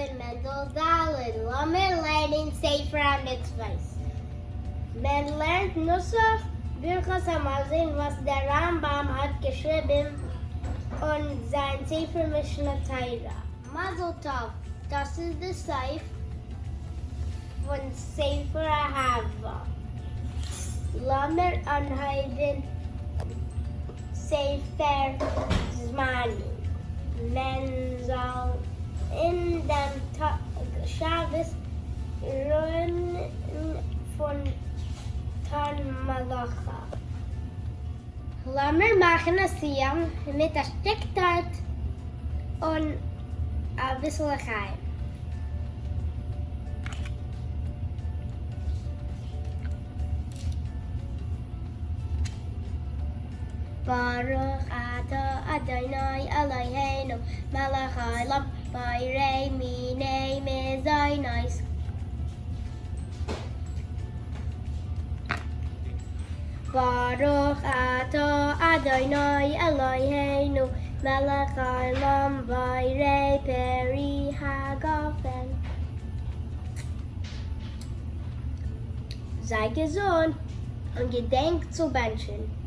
בין מענדל ד', לאמיר לערנען ספר המצוות. מען לערנט נוסח ברכת המזון וואס דער רמב ם האט געשריבן און זיין ספר משנה תורה. מזל טוב, דאס איז די סוף פון ספר אהבה. לאמיר אנהייבן ספר זמנים. מען זאל אין דעם טאג שבת רוען פון טאן מלאכה. לאמיר מאכן א סיום מיט א שטיק טארט און אביסל לחיים. ברוך אתה אדוני אלוהינו מלך העולם בורא מיני מזונות. ברוך אתה אדוני אלוהינו מלך העולם בורא פרי הגפן. זיי געזונט און געדענק צו בענטשן.